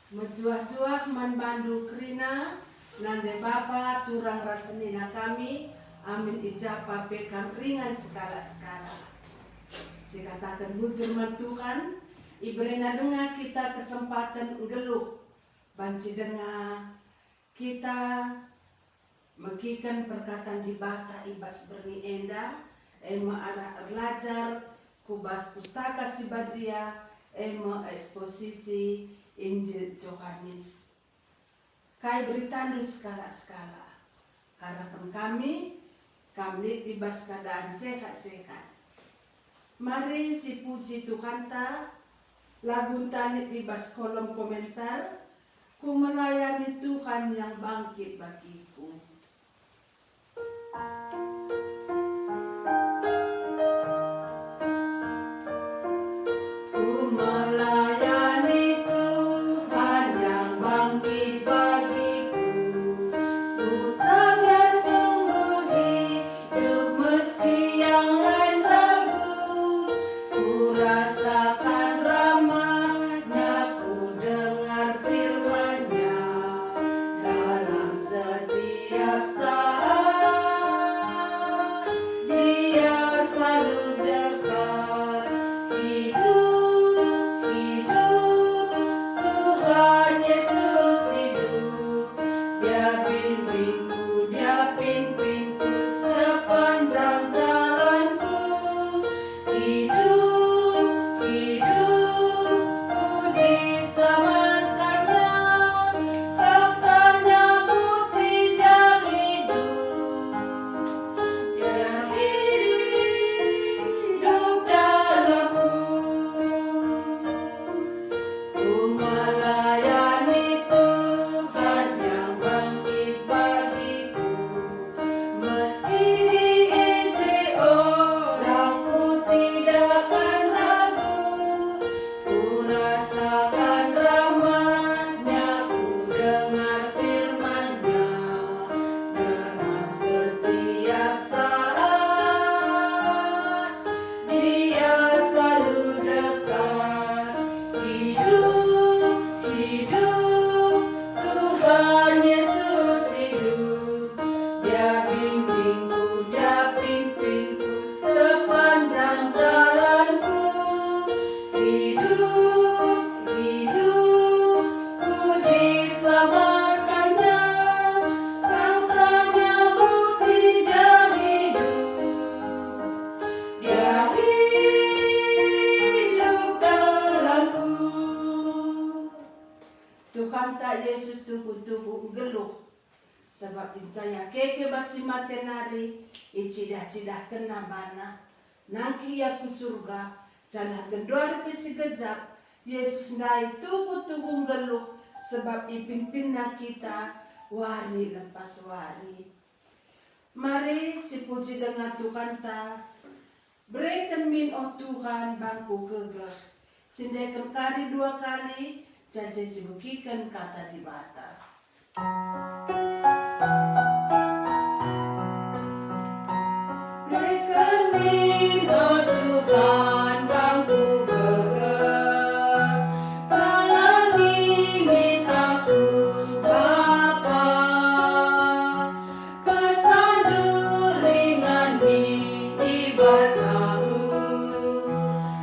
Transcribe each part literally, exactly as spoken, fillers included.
Mejuah-juah man bandu kerina, nande bapa, turang ras senina kami, amin i ja pe kam ringan sekalak-sekalak. Sikataken bujur man Tuhan, iberena denga kita kesempaten nggeluh. Banci denga kita megiken perkataan Dibata i bas berngi enda, e me arah erlajar ku bas Pustaka Si Badia, e me eksposisi Injil Johanes. Kai beritandu sekalak-sekalak? Harapen kami, kam lit i bas keadaan sehat-sehat. Mari sipuji Tuhanta, lagunta lit i bas kolom komentar, "Ku melayani Tuhan yang bangkit bagiku." Ku melayani Tuhan yang bangkit bagiku, ku tanda sungguh hidup meski yang lain ragu. Ku rasakan rahmat-Nya, ku dengar firman-Nya dalam setiap saat. Dia selalu dekat. Hidup, hidup, Tuhan Yesus hidup. Dia bimbingku, Dia pimpinku sepanjang jalanku. Hidup, hidup, ku diselamatkannya. Kau tanya bukti Dia hidup. Dia hidup dalamku. Ku melayani Tuhan yang bangkit bagiku. Meski diinci orang, ku tidak akan ragu. Ku rasakan rahmat-Nya, ku dengar firman-Nya dalam setiap saat. Dia selalu dekat. Hidup, hidup, Tuhan Yesus hidup. Dia bimbingku, Dia pimpinku sepanjang jalanku. Hidup, hidup, ku diselamatkannya. Kau tanya bukti Dia hidup. Dia hidup dalamku. Tuhanta Yesus tuhu-tuhu nggeluh, sabap ncaya keke bas si mate nari, icidah-cidahkenNa baNa. Nangkih Ia ku Surga, janah genduari pe si gejap, Yesus ndai tuhu-tuhu nggeluh, sabap ipimpinNa kita wari lepas wari. Mari sipuji denga Tuhanta. Bereken min, o Tuhan, bangku gegeh, si ndeken kari dua kali, janji si megiken Kata Dibata. Bereken min, o Tuhan, bangku gegeh, kelengi min aku, Bapa. Kesandu ringan min i bas aku,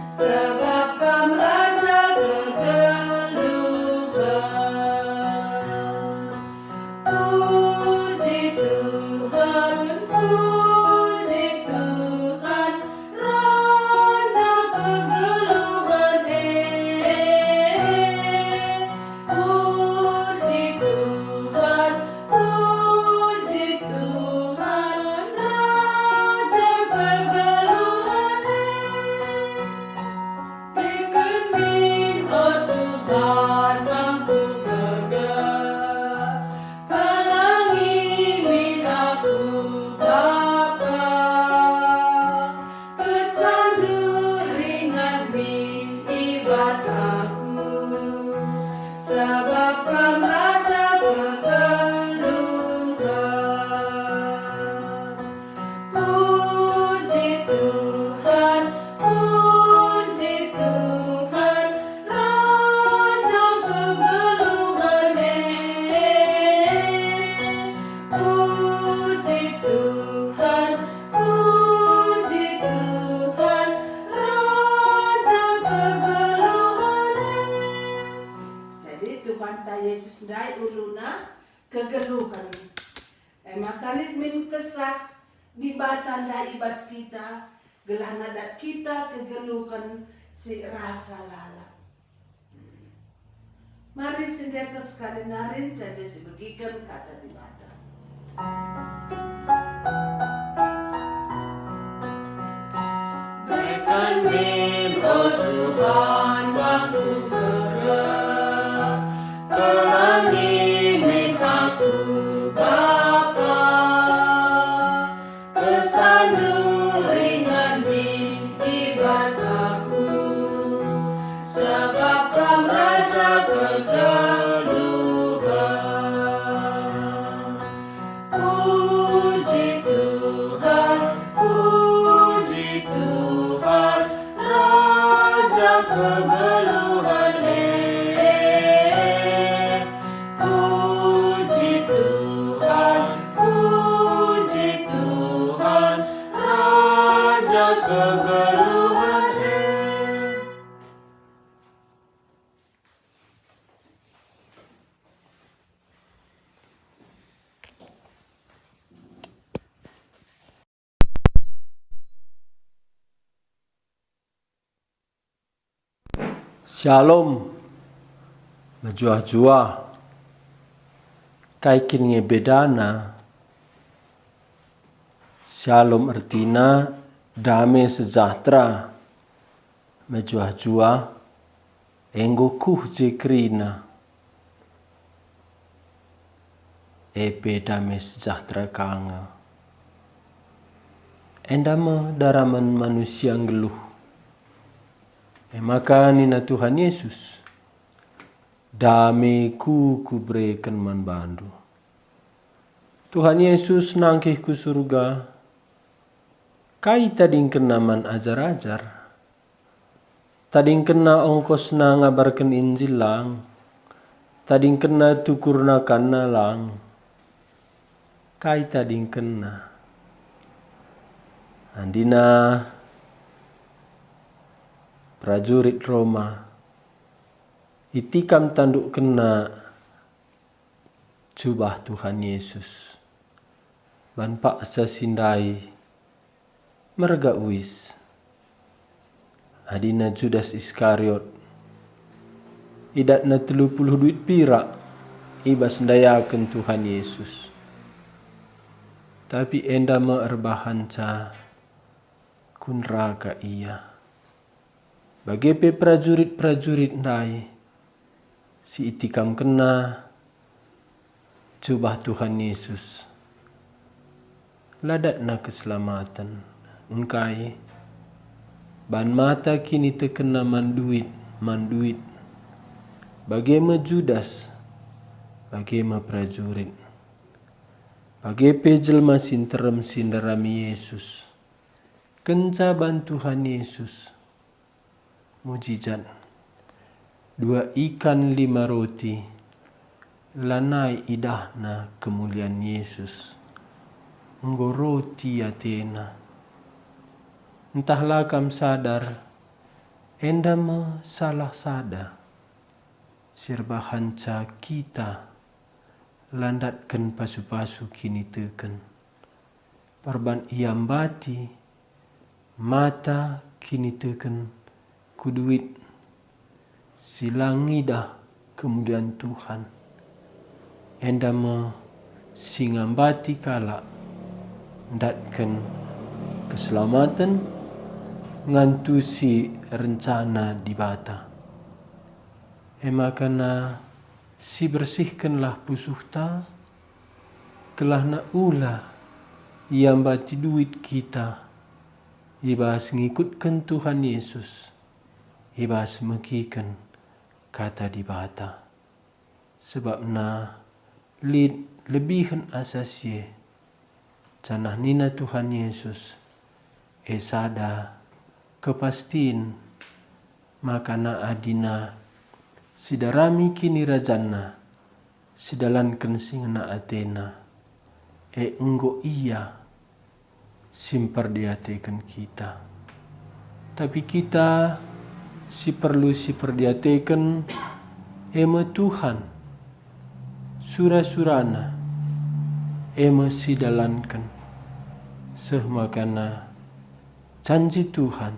sebab Kam Raja kegeluhen. Ku Tuhanta Jesus ndai uluna kegeluhen. E maka lit min Kesah Dibata ndai i bas kita, gelah nadat kita kegeluhen si rasa lalap. Mari siendeken sekali nari ncaci sibegiken Kata Dibata. Berkat min, o Tuhan, bangku gegeh, kelangi min aku, Bapa. Kesandu ringan min i bas aku, sebab Kam Raja kegeluhen. Puji Tuhan, puji Tuhan, Raja kegeluhen e. Puji Tuhan, puji Tuhan, Raja kegeluhen e. Shalom. Mejuah-juah. Kai kin nge bedana? Shalom ertina dame sejahtera. Mejuah-juah, enggo kuh je kerina. E pe dame sejahtera ka nge. Enda me daramen manusia nggeluh. E maka nina Tuhan Yesus, "Dame ku kubereken man bandu." Tuhan Yesus nangkih ku Surga. Kai tadingkenna man ajar-ajar? Tadingkenna ongkosna ngabarken Injil lang? Tadingkenna tukur nakanna lang? Kai tadingkenna? Andina prajurit Roma, itikam tandukkenna jubah Tuhan Yesus. Ban paksa si ndai merga uis. Adina Judas Iskariot, idatna telu puluh duit pirak i bas ndayaken Tuhan Yesus. Tapi enda me erbahanca ku neraka ia. Bage pe prajurit-prajurit ndai si itikamkenna jubah Tuhan Yesus, la datna keselamaten. Engkai? Ban mata kinitekenna man duit, man duit. Bage me Judas, bage me prajurit. Bage pe jelma si nterem si ndarami Yesus. Kenca ban Tuhan Yesus, mujizat, dua ikan lima roti, lanai idahna kemulian Yesus. Enggo roti atena. Ntah la kam sadar, enda me salah sada si erbahanca kita la ndatken pasu-pasu kiniteken. Perban iambati mata kiniteken ku duit si la ngidah kemulian Tuhan. Enda me si ngambati kalak ndatken keselamaten ngantusi rencana Dibata. E maka na sibersihkenlah pusuhta, gelahna ula iambati duit kita i bas ngikutken Tuhan Yesus, i bas megiken Kata Dibata. Sebabna lit lebihen asa si e. Janah nina Tuhan Yesus, e sada kepastin maka na adina sidarami kinirajanna, sidalanken si ngena atena, e enggo ia si mperdiateken kita. Tapi kita si perlu siperdiateken, e me Tuhan, sura-suraNa, e me sidalanken, seh makana janji Tuhan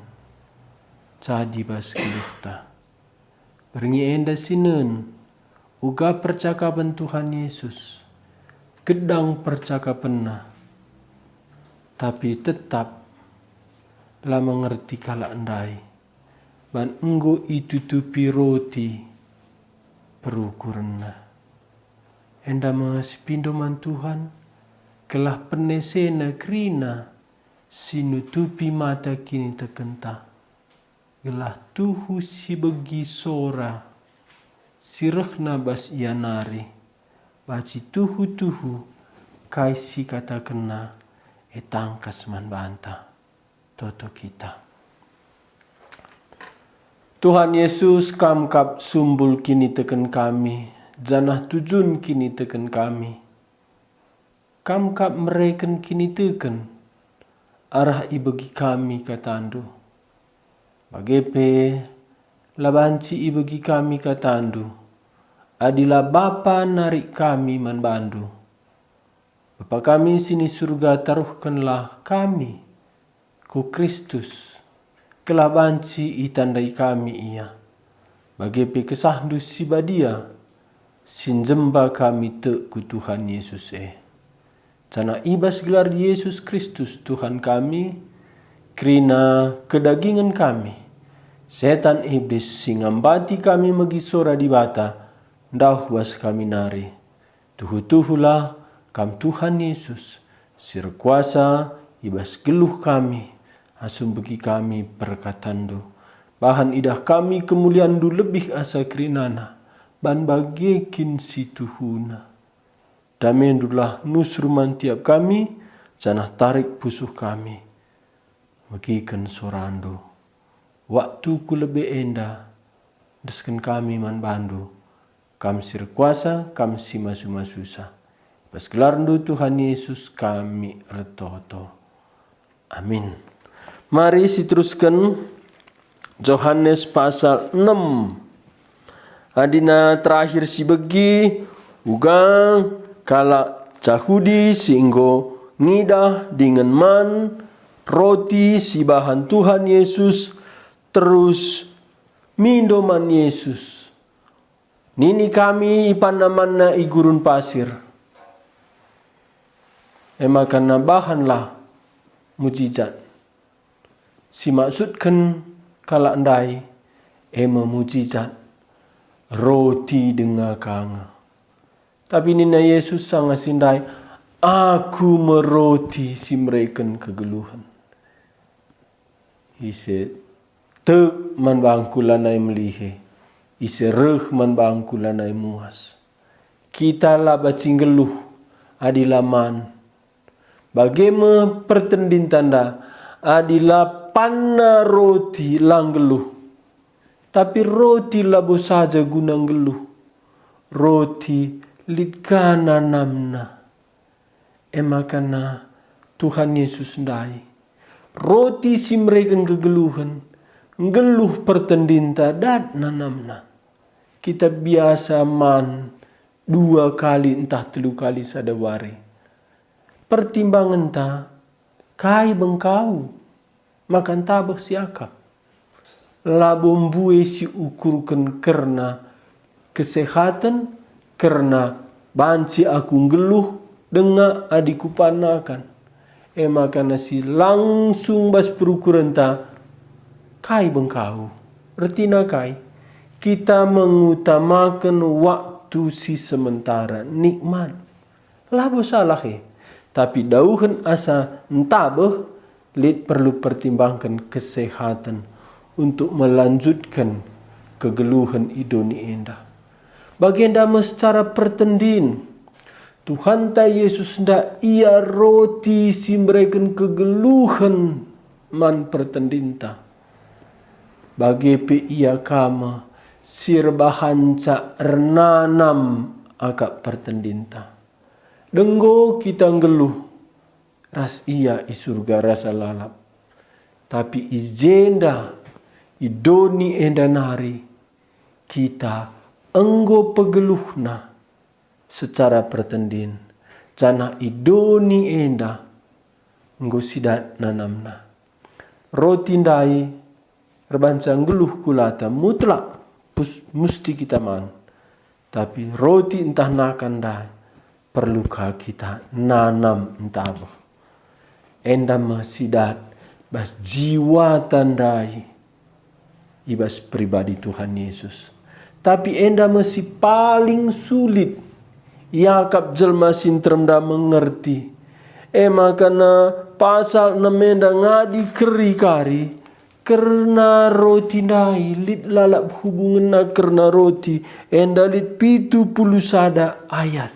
jadi bas geluhta. Berngi enda sinen, uga percakapen Tuhan Yesus, gedang percakapenNa, tapi tetap la mengerti kalak ndai, ban enggo itutupi roti perukurenna. Enda me sipindo man Tuhan, gelah penesena kerina si nutupi mata kinitekenta, gelah tuhu sibegi sora si rehna bas ia nari, banci tuhu-tuhu kai si ikatakenna e tangkas man banta. Toto kita. Tuhan Yesus, Kam kap sumbul kiniteken kami, janah tujun kiniteken kami. Kam kap mereken kiniteken arah ibegi kami kataNdu. Bage pe, la banci ibegi kami kataNdu, adi la Bapa narik kami man baNdu. Bapa kami si ni Surga, taruhkenlah kami ku Kristus, gelah banci itandai kami Ia. Bage pe KesahNdu si Badia, si njemba kami tek ku Tuhan Yesus e. Janah i bas gelar Yesus Kristus Tuhan kami, kerina kedagingen kami, setan Iblis si ngambati kami megi sora Dibata ndauh bas kami nari. Tuhu-tuhulah Kam Tuhan Yesus, si erkuasa i bas geluh kami, asum begi kami perkatanNdu. Bahan idah kami kemulianNdu lebih asa kerinana, ban bage kin si tuhuna. DameNdulah nusur man tiap kami, janah tarik pusuh kami megiken soraNdu. Waktu ku lebe enda, endesken kami man baNdu, Kam si erkuasa, Kam si masu-masusa. Bas gelarNdu Tuhan Yesus kami ertoto. Amin. Mari siterusken Johanes pasal enem. Adina terakhir sibegi, uga kalak Jahudi si enggo ngidah dingen man roti si ibahan Tuhan Yesus, terus mindo man Yesus. Nini kami ipanna manna i gurun pasir. E maka nabahanlah mujijat. Si maksudken kalak ndai, e me mujijat roti denga kanga. Tapi nina Yesus sanga si ndai, "Aku me roti si mereken kegeluhen. Ise tek man bangku lanai melihe, ise reh man bangku lanai muas." Kita la banci nggeluh adi la man. Bage me pertendinta enda, adi la panna roti la nggeluh. Tapi roti labo saja guna nggeluh. Roti lit ka nanamna. E maka na Tuhan Yesus ndai. Roti si mereken kegeluhen, nggeluh pertendinta dat nanamna. Kita biasa man dua kali ntah telu kali sada wari. Pertimbangenta, kai bengkau maka ntabeh siakap? Labo mbue siukurken kerna kesehaten, kerna banci aku nggeluh denga adi kupannakan. E maka nasi langsung bas perukurenta, kai bengkau? Ertina kai? Kita mengutamaken waktu si sementara, nikmat. Labo salah e, tapi dauhen asa ntabeh, lit perlu pertimbangken kesehatan untuk melanjutken kegeluhen i doni enda. Bagenda me secara pertendin, Tuhanta Yesus ndak ia roti si mereken kegeluhen man pertendinta. Bage pe ia ka me si erbahanca ernanam akap pertendinta. Denggo kita nggeluh ras ia i Surga rasa lalap. Tapi i jenda, i doni enda nari, kita enggo pegeluhna secara pertendin, janah i doni enda enggo sidat nanamna. Roti ndai erbahanca nggeluh kulata mutlak pus-, musti kita man. Tapi roti ntah nakan ndai perlu ka kita nanam ntabeh. Enda me sidat bas jiwata ndai i bas pribadi Tuhan Yesus. Tapi enda me si paling sulit iakap jelma si nterem enda mengerti. E maka na pasal enem enda ngadi keri kari kerna roti ndai, lit lalap hubungenna kerna roti enda lit pitu puluh sada ayat.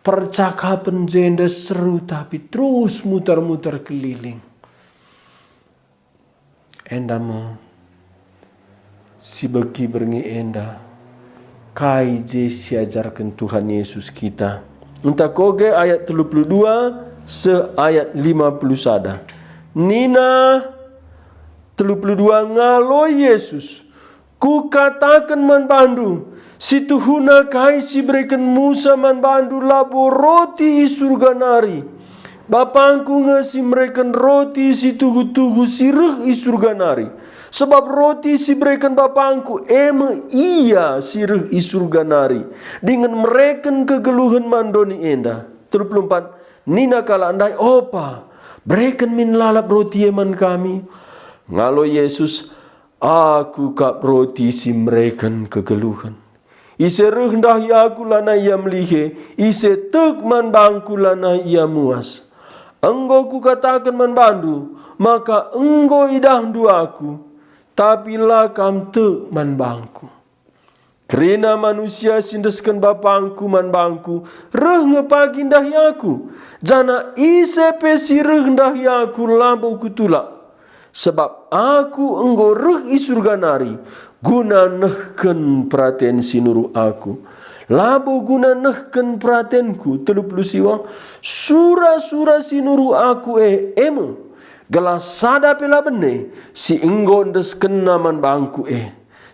Percakapen jenda seru tapi terus mutar-mutar keliling. Enda me si begi berngi enda, kai je siajarken Tuhan Yesus kita. Ntah koge ayat telu puluh dua seh ayat lima puluh sada. Nina telu puluh dua, ngaloi Yesus, "Kukataken man bandu, si tuhuna kai si ibereken Musa man bandu labo roti i Surga nari. BapangKu nge si mereken roti si tuhu-tuhu si reh i Surga nari. Sebab roti si ibereken BapangKu e me Ia si reh i Surga nari, dingen mereken kegeluhen man doni enda." Telu puluh empat, nina kalak ndai, "Opa, bereken min lalap roti e man kami." Ngaloi Yesus, "Aku kap roti si mereken kegeluhen. Ise reh ndahi Aku lanai ia melihe, ise tek man bangKu lanai ia muas. Enggo Kukataken man bandu, maka enggo idahndu Aku, tapi la kam tek man bangKu. Kerina manusia si endesken BapangKu man bangKu reh nge pagi ndahi Aku, janah ise pe si reh ndahi Aku labo Kutulak. Sebab Aku enggo reh i Surga nari guna nehken peraten si nuruh Aku, labo guna nehken peratenKu." Telu puluh siwah, "Sura-sura si nuruh Aku e, e me, gelah sada pe la bene si enggo endeskenna man bangKu e.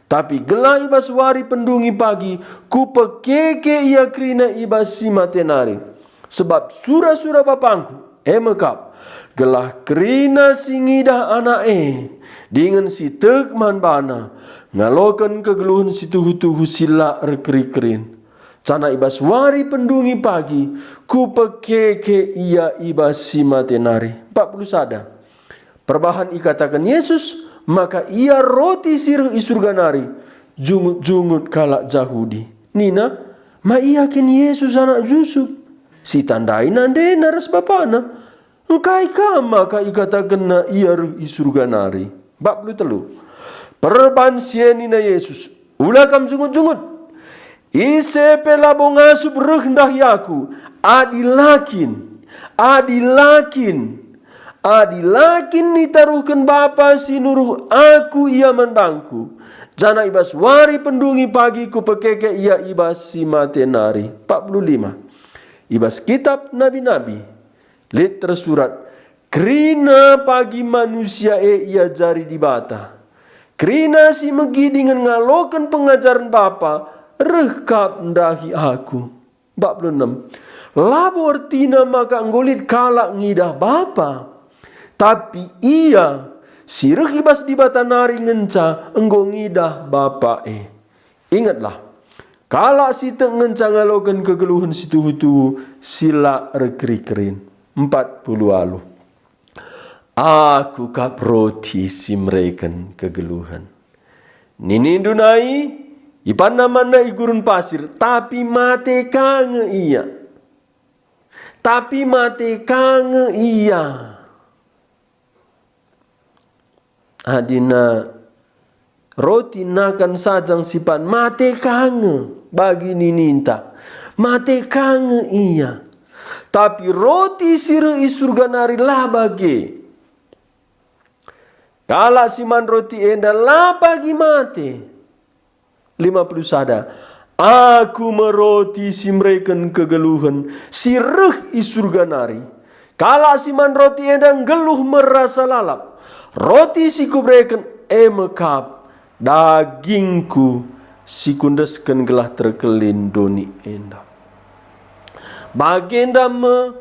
Tapi gelah i bas wari pendungi pagi Kupekeke ia kerina i bas si mate nari. Sebab sura-sura BapangKu, e me kap, gelah kerina si ngidah Anak e, dingen si tek man baNa, ngaloken kegeluhen si tuhu-tuhu si la erkeri-kerin. Janah i bas wari pendungi pagi Kupekeke ia i bas si mate nari." Empat puluh sada. Perbahan ikataken Yesus maka Ia roti si reh i Surga nari, jungut-jungut kalak Jahudi nina, "Ma Ia kin Yesus anak Jusup, si tandai nandena ras bapana? Engkai kam maka ikatakenNa Ia reh i Surga nari?" Empat puluh telu. Perban si e nina Yesus, "Ula kam jungut-jungut. Ise pe labo ngasup reh ndahi Aku, adi la kin, adi la kin, adi la kin itaruhken Bapa si nuruh Aku ia man bangKu, janah i bas wari pendungi pagi Kupekeke ia i bas si mate nari." Empat puluh lima. I bas Kitap Nabi-nabi lit tersurat, "Kerina pagi manusia e iajari Dibata. Kerina si megi dingen ngaloken pengajaren Bapa reh kap ndahi Aku." Empat puluh enem. Labo ertina maka enggo lit kalak ngidah Bapa, tapi ia si reh i bas Dibata nari ngenca enggo ngidah Bapa e. Ingetlah, kalak si tek ngenca ngaloken kegeluhen si tuhu-tuhu si la erkeri-kerin. Empat puluh waluh. Aku kap roti si mereken kegeluhen. Ninindu nai, ipanna manna i gurun pasir, tapi mate ka nge ia. Tapi mate ka nge ia. Adina roti nakan sajang sipan mate ka nge bagi nininta. Mate ka nge ia. Tapi roti si reh i Surga nari la bage. Kalak si man roti enda la pagi mate. Lima puluh sada. Aku me roti si mereken kegeluhen, si reh i Surga nari. Kalak si man roti enda nggeluh merasa lalap. Roti si kubereken e me kap dagingku si kuendesken gelah terkelin doni enda. Bagenda me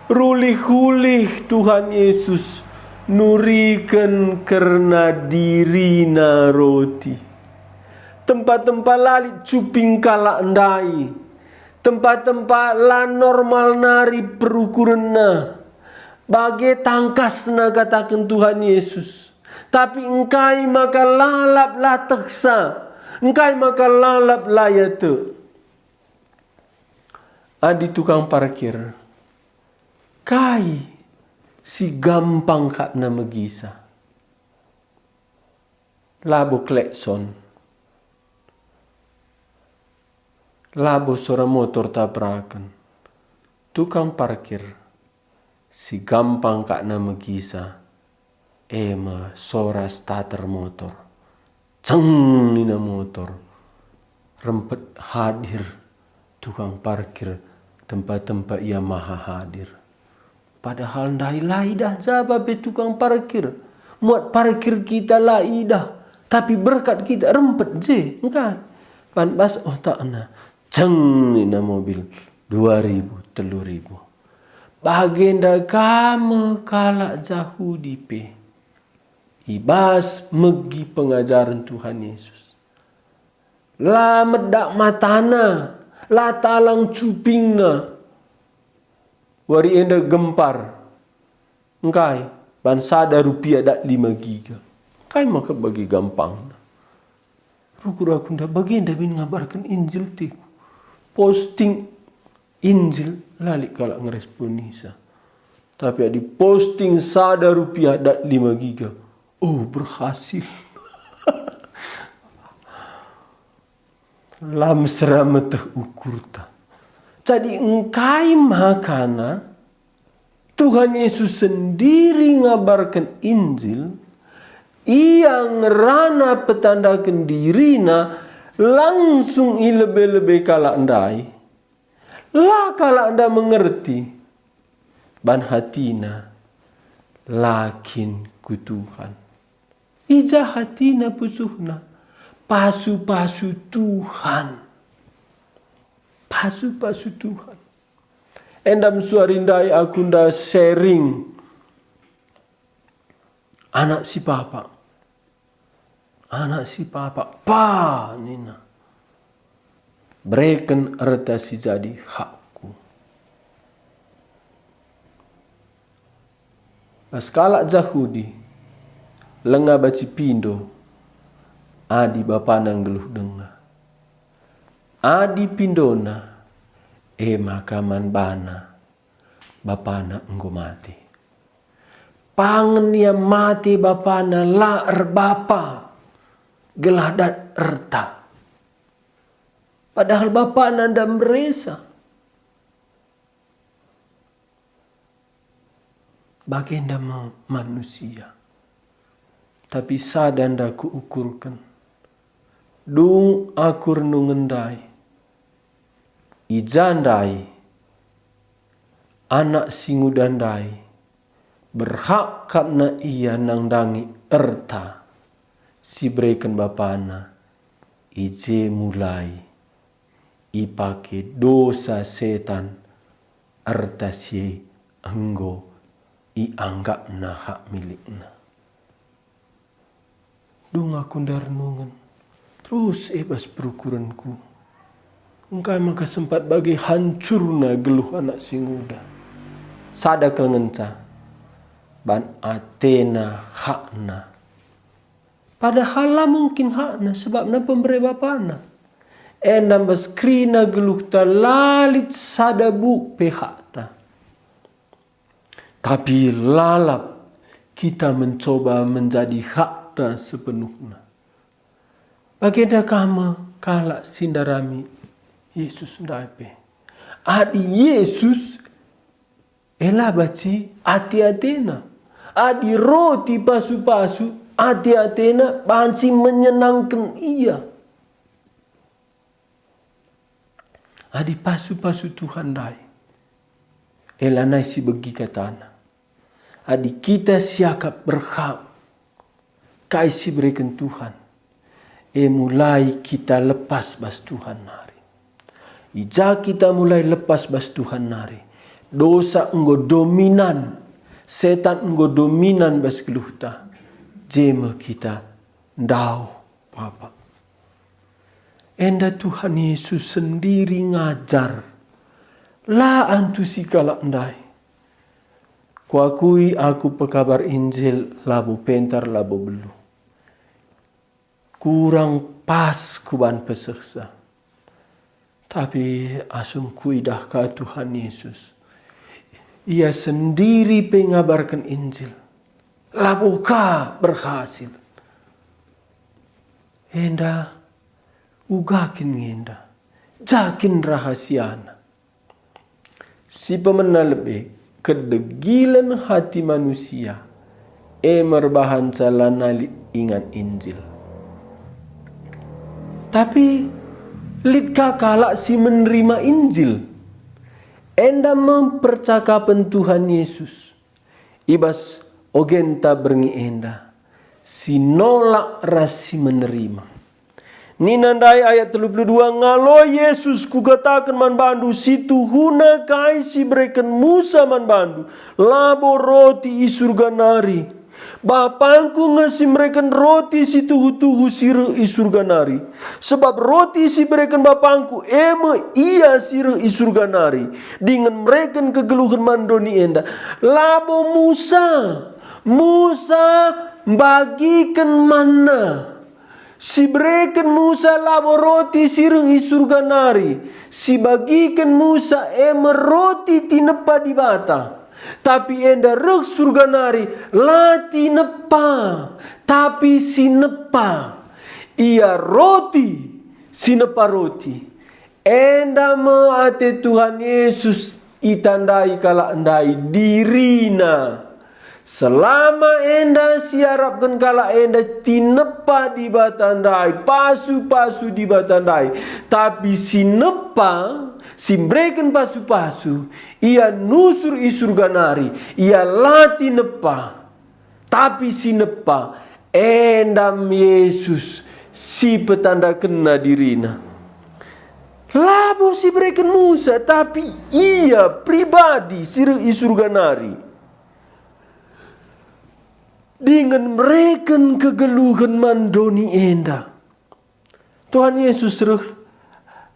rulih-ulih Tuhan Yesus nuriken kerna diriNa roti. Tempa-tempa la lit cuping kalak ndai, tempa-tempa la normal nari perukurenna, bage tangkasna kataken Tuhan Yesus. Tapi engkai maka lalap la tehsa, engkai maka lalap la iate? Adi tukang parkir, kai si gampang kakna megisa? Labo klekson, labo sora motor tabraken. Tukang parkir si gampang kakna megisa, e me sora starter motor. Ceng nina motor. Rempet hadir tukang parkir tempa-tempa ia maha hadir. Padahal ndai la idah jaba pe tukang parkir. Muat parkir kita la idah, tapi berkat kita rempet je, engkai? Pan bas otakna, ceng nina mobil, dua ribu, telu ribu. Bagenda ka me kalak Jahudi pe. I bas megi pengajaren Tuhan Yesus. La medak matana, la talang cupingna. Wari enda gempar. Engkai, ban sada rupiah dat lima giga. Engkai maka bage gampangna? Rukur aku nda bagenda min ngabarken Injil teku. Posting Injil la lit kalak ngeresponisa. Tapi adi posting sada rupiah dat lima giga, oh, berhasil. La mesera meteh ukurta. Jadi engkai makana Tuhan Yesus sendiri ngabarken Injil, Ia ngerana petandaken diriNa langsung i lebe-lebe kalak ndai. La kalak enda mengerti, ban hatina, "La kin ku Tuhan." I ja hatina pusuhna? Pasu-pasu Tuhan. Pasu-pasu Tuhan. Enda me suari ndai aku enda sharing anak si papak. Anak si papak, pa nina, "Bereken erta si jadi hakku." Bas kalak Jahudi, langa banci pindo adi bapana nggeluh denga. Adi pindona, e maka man bana, bapana enggo mate. Pangen ia mate bapana la erbapa, gelah dat erta. Padahal bapana enda meresa. Bagenda me manusia. Tapi sada enda kuukurken. Dung aku renungen ndai, i ja ndai, anak si nguda ndai, berhak kap na ia nandangi erta si bereken bapana, i je mulai ipake dosa setan erta si enggo ianggapna hak milikna. Dung aku enda renungen, terus e bas perukurenku. Engkai maka sempat bage hancurna geluh anak si nguda. Sada kal ngenca, ban atena hakna. Padahal la mungkin hakna, sebabna pembere bapana. Enda bas kerina geluhta la lit sada buk pe hakta. Tapi lalap kita mencoba menjadi hakta sepenuhna. Bagenda ka me kalak si ndarami Yesus ndai pe. Adi Yesus, e la banci ate-atena. Adi roti pasu-pasu, ate-atena banci menyenangken ia. Adi pasu-pasu Tuhan ndai, e lanai si begi katana. Adi kita siakap berhak kai si bereken Tuhan, e mulai kita lepas bas Tuhan nari. I ja kita mulai lepas bas Tuhan nari, dosa enggo dominan, setan enggo dominan bas geluhta, je me kita ndauh Bapa. Enda Tuhan Yesus sendiri ngajar, la antusi kalak ndai. Kuakui aku pekabar Injil labo pentar, labo beluh. Kurang pas kuban pesehsa. Tapi asum kuidah ka Tuhan Yesus, Ia sendiri pe ngabarken Injil. Labo ka berhasil. Enda uga kin ngenda, ja kin rahasiana. Si pemena lebe, kedegilen hati manusia, e merbahanca lanai lit ingan Injil. Tapi lit ka kalak si menerima Injil, enda me percakapen Tuhan Yesus. I bas ogenta berngi enda, si nolak ras si menerima. Nina ndai ayat telu puluh dua, "Ngalo Yesus, Kukataken man bandu, si tuhuna kai si ibereken Musa man bandu, labo roti i Surga nari. BapangKu nge si mereken roti si tuhu-tuhu si reh i Surga nari. Sebab roti si ibereken BapangKu e me Ia si reh i Surga nari, dingen mereken kegeluhen man doni enda. Labo Musa, Musa mbagiken manna. Si ibereken Musa labo roti si reh i Surga nari. Si ibagiken Musa e me roti tinepa Dibata. Tapi enda reh Surga nari la tinepa, tapi si nepa. Ia roti, si nepa roti." Enda me ate Tuhan Yesus itandai kalak ndai diriNa. Selama enda si iarapken kalak enda tinepa Dibata ndai, pasu-pasu Dibata ndai. Tapi si nepa, si mereken pasu-pasu, ia nusur i Surga nari, ia la tinepa. Tapi si nepa, enda me Yesus si petandakenNa diriNa. Labo si ibereken Musa, tapi Ia pribadi si reh i Surga nari, dingen mereken kegeluhen man doni enda. Tuhan Yesus reh,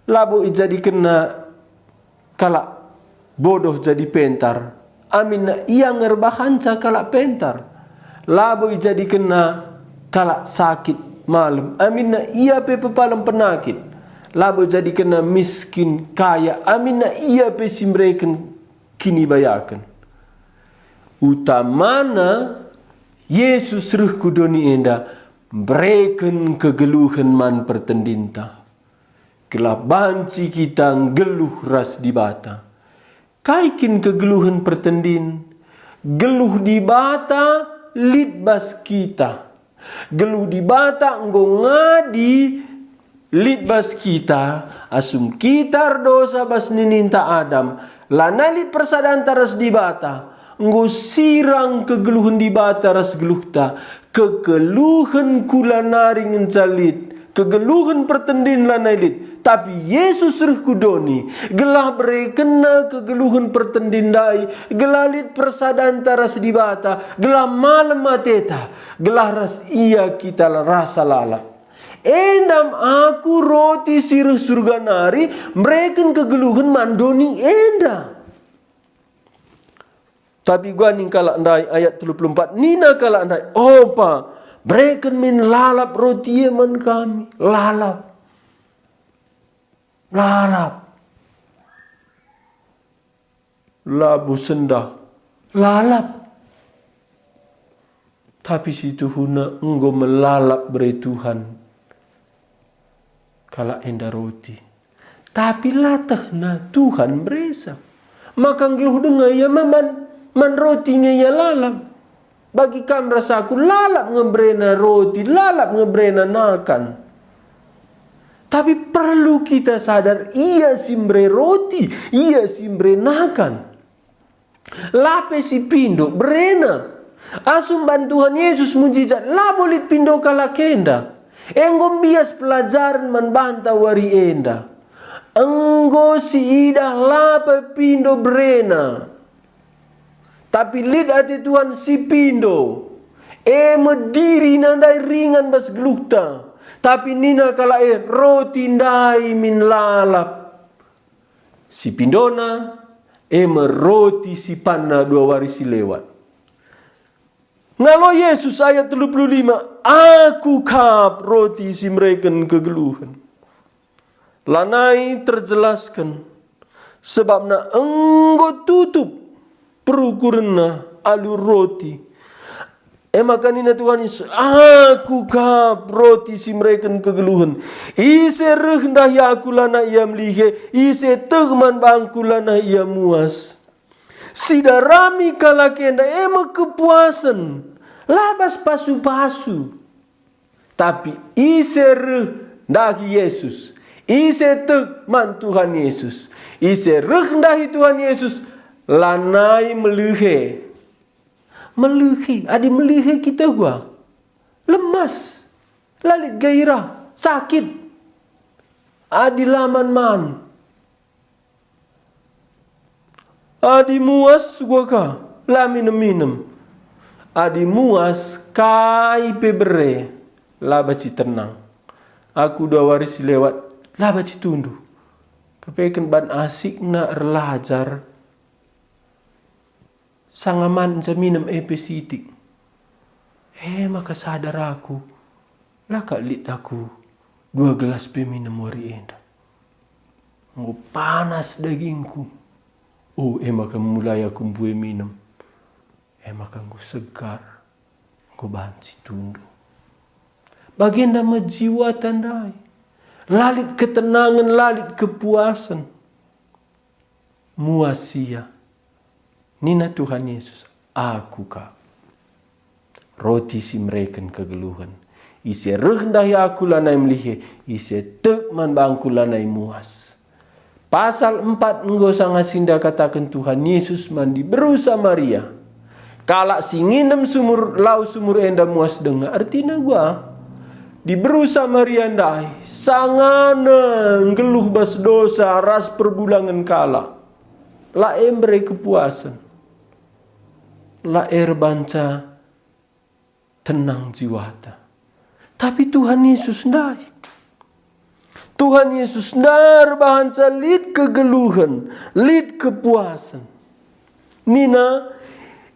labo ijadikenNa kalak bodoh jadi pentar, aminna Ia nge erbahanca kalak pentar. Labo ijadikenNa kalak sakit malem, aminna Ia pe pepalem penakit. Labo ijadikenNa miskin kaya, aminna Ia pe si mereken kinibayaken. Utamana Yesus reh ku doni enda, mbereken kegeluhen man pertendinta, gelah banci kita nggeluh ras Dibata. Kai kin kegeluhen pertendin? Geluh Dibata lit bas kita. Geluh Dibata enggo ngadi lit bas kita, asum kita erdosa bas nininta Adam, lanai lit persadanta ras Dibata, enggo sirang kegeluhen Dibata ras geluhta. Kegeluhen kula nari ngenca lit, kegeluhen pertendin lanai lit, tapi Yesus reh ku doni, gelah berekenNa kegeluhen pertendin ndai, gelah lit persadanta ras Dibata, gelah malem ateta, gelah ras Ia kita rasa lalap. Enda me Aku roti si reh Surga nari, mereken kegeluhen man doni enda. Tapi uga ning kalak ndai, ayat telu puluh empat, nina kalak ndai, "Opa, bereken min lalap roti e man kami." Lalap. Lalap. Labo sendah. Lalap. Tapi situhuna enggo me lalap bere Tuhan kalak enda roti. Tapi la tehna Tuhan mberesa. Maka nggeluh denga ia man, man roti nge ia lalap. Bagi kam ras aku, lalap nge mberena roti, lalap nge mberena nakan. Tapi perlu kita sadar, Ia si mbere roti, Ia si mbere nakan. La pe si pindo berena. Asum ban Tuhan Yesus mujizat, labo lit pindo kalak enda. Enggo mbias pelajaren man banta wari enda. Enggo siidah la pepindo berena. Tapi lit ate Tuhan si pindo, e me dirina ndai ringan bas geluhta. Tapi nina kalak e, "Roti ndai min lalap." Si pindona, e me roti si panna dua wari si lewat. Ngalo Jesus ayat telu puluh lima, "Aku kap roti si mereken kegeluhen." Lanai terjelasken, sebabna enggo tutup perukurenna alu roti. E maka nina Tuhan Yesus, "Aku kap roti si mereken kegeluhen. Ise reh ndahi Aku lanai ia melihe, ise tek man bangKu lanai ia muas." Sidarami kalak enda e me kepuasen, la bas pasu-pasu. Tapi ise reh ndahi Yesus, ise tek man Tuhan Yesus, ise reh ndahi Tuhan Yesus, lanai melihe. Melihe, adi melihe kita gua, lemas, la lit gairah, sakit. Adi la man-man, adi muas gua ka, la minem-minem. Adi muas kai pe bere, la banci tenang. Aku dua wari si lewat, la banci tunduh. Kepeken ban asikna erlajar, sanga man nca minem e pe sitik. E maka sadar aku, la kap lit aku dua gelas pe minem wari enda. Enggo panas dagingku. O, e maka mulai aku mbue minem. E maka enggo segar, enggo banci tunduh. Bagenda me jiwata ndai. La lit ketenangen, la lit kepuasen. Muas ia. Nina Tuhan Yesus, "Aku kap roti si mereken kegeluhen. Ise reh ndahi Aku lanai melihe, ise tek man bangKu lanai muas." Pasal empat enggo sanga si ndakataken Tuhan Yesus man diberu Samaria. Kalak si nginem sumur, lau sumur enda muas denga, ertina gua. Diberu Samaria ndai, sangana nggeluh bas dosa ras perbulangen kalak. La e mbere kepuasen. La e erbanca tenang jiwata. Tapi Tuhan Yesus ndai. Tuhan Yesus ndai erbahanca lit kegeluhen, lit kepuasen. Nina,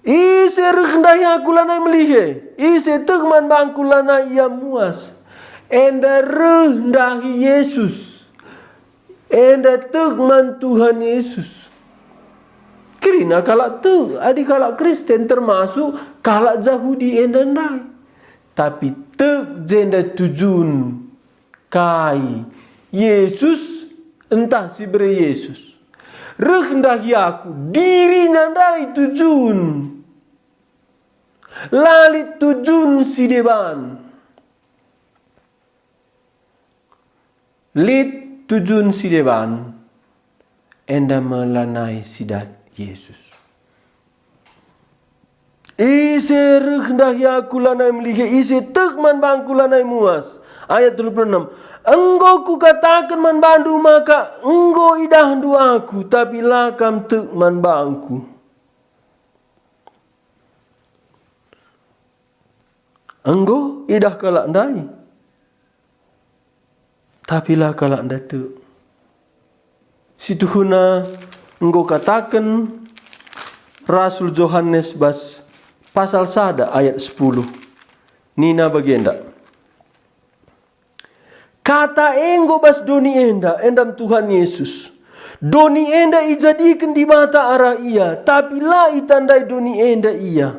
"Ise reh ndahi Aku lanai melihe, ise tek man bangKu lanai ia muas." Enda reh ndahi Yesus. Enda tek man Tuhan Yesus. Kerina kalak tek, adi kalak Kristen termasuk kalak Jahudi enda ndai. Tapi tek jenda tujun kai Yesus, ntah si bere Yesus. Reh ndahi Aku, dirina ndai tujun. La lit tujun si deban. Lit tujun si deban, enda me lanai si dat Yesus. "Ise reh ndahi Aku lanai melihe, ise tek man bangKu lanai muas." Ayat telu puluh enam, "Enggo Kukataken man bandu maka enggo idahndu Aku, tapi la kam tek man bangKu." Enggo idah kalak ndai, tapi la kalak ndai tek. Situhuna enggo kataken Rasul Johanes bas pasal sada ayat sepuluh. Nina bagenda, "Kata enggo bas doni enda, enda me Tuhan Yesus. Doni enda ijadiken Dibata arah Ia, tapi la itandai doni enda Ia."